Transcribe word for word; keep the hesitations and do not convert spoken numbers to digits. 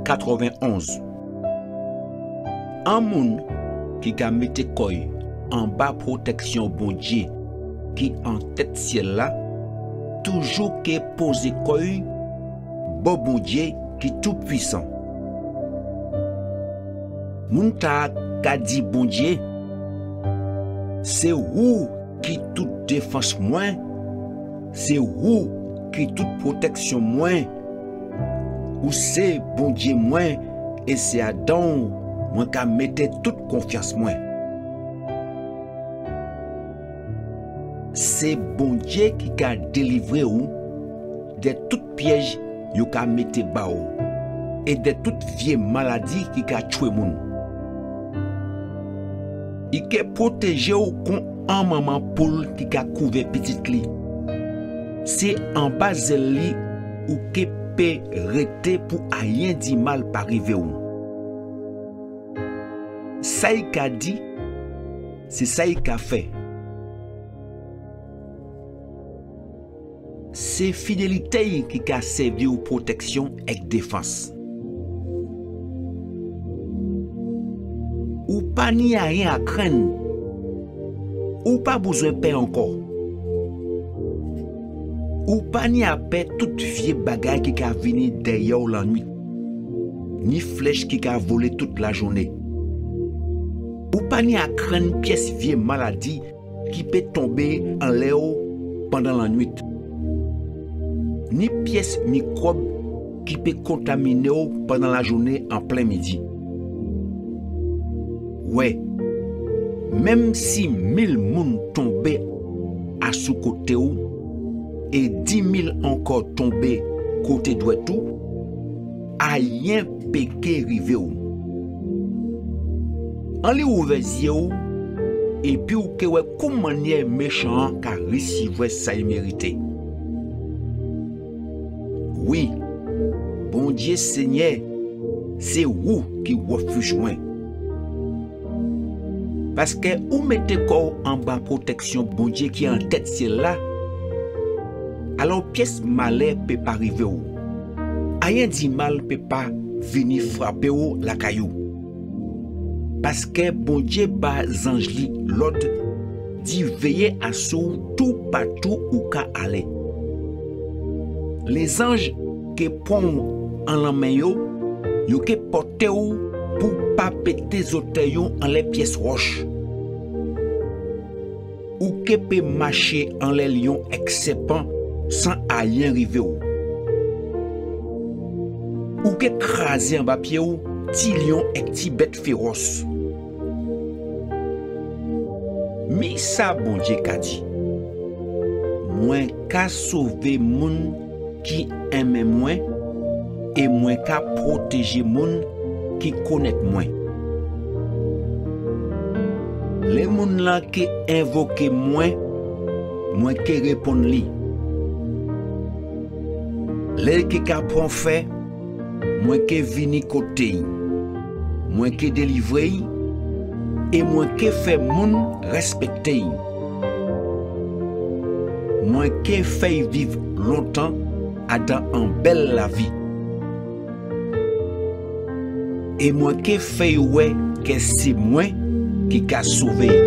katrèvenonz. An moun ki ka mété kò'y anba pwoteksyon Bondyé ki an tèt syèl-la, toujou ké pozé kò'y bò Bondyé ki toupwisan. Moun-tala ka di Bondyé: Sé ou ki tout défans mwen, sé ou ki tout pwoteksyon mwen. Ou sé Bondyé mwen, é sé adan'w mwen ka mété tout konfyans mwen. Sé Bondyé ki ka délivré'w dè tout pyèj yo ka mété ba'w, é dè tout vyé maladi ki ka tjwé moun. I ké pwotéjé'w kon an manman poul ki ka kouvè pitit li. Sé anba zèl li ou ké pé rété pou ayen di mal pa rivé'w. Sa i ka di, sé sa i ka fè. Sé fidélité'y ki ka sèvi'w pwoteksyon èk défans. Ou pa ni ayen a krenn. Ou pa bouzwen pè ankò. Ou pa ni a pè tout vyé bagay ki ka vini dèyè'w lannwit, ni flèch ki ka volé tout lajouné. Ou pa ni a krenn pyès vyé maladi ki pé tonbé anlè'w pandan lannwit, ni pyès mikwòb ki pé kontaminé'w pandan lajouné an plen midi. Wè, menm si mil moun tonbé asou koté'w é dimil ankò tonbé koté dwèt ou, ayen pé ké rivé'w. Anni ouvè zyé'w, épi ou ké wè koumanniè méchan-an ka risivwè sa i mérité. Wi, Bondyé Sényè, sé ou ki wofij mwen. Paskè ou mété kò'w anba pwoteksyon Bondyé ki an tèt syèl-la, alò pyès malè pé pa rivé'w. Ayen di mal pé pa vini frapé'w lakay ou. Paskè Bondyé ba zanj li lòd di véyé asou'w toupatou ou ka alé. Lézanj ké pwan'w an lanmen yo, yo ké pòté'w pou pa pété zòtèy ou anlè pyès wòch. Ou ké pé maché anlè lyon èk sèpan san ayen rivé'w. Ou ké krazé anba pyé'w ti lyon èk ti bèt féwòs. Mi sa Bondyé ka di: Mwen ka sové moun ki enmen mwen, é mwen ka pwotéjé moun ki konnèt mwen. Lè moun-lan ké envoké mwen, mwen ké réponn li. Lè i ké ka pran fè, mwen ké vini koté'y. Mwen ké délivré'y, é mwen ké fè moun rèspèkté'y. Mwen ké fè'y viv lontan adan an bèl lavi. É mwen ké fè'y wè kè sé mwen ki ka sové'y.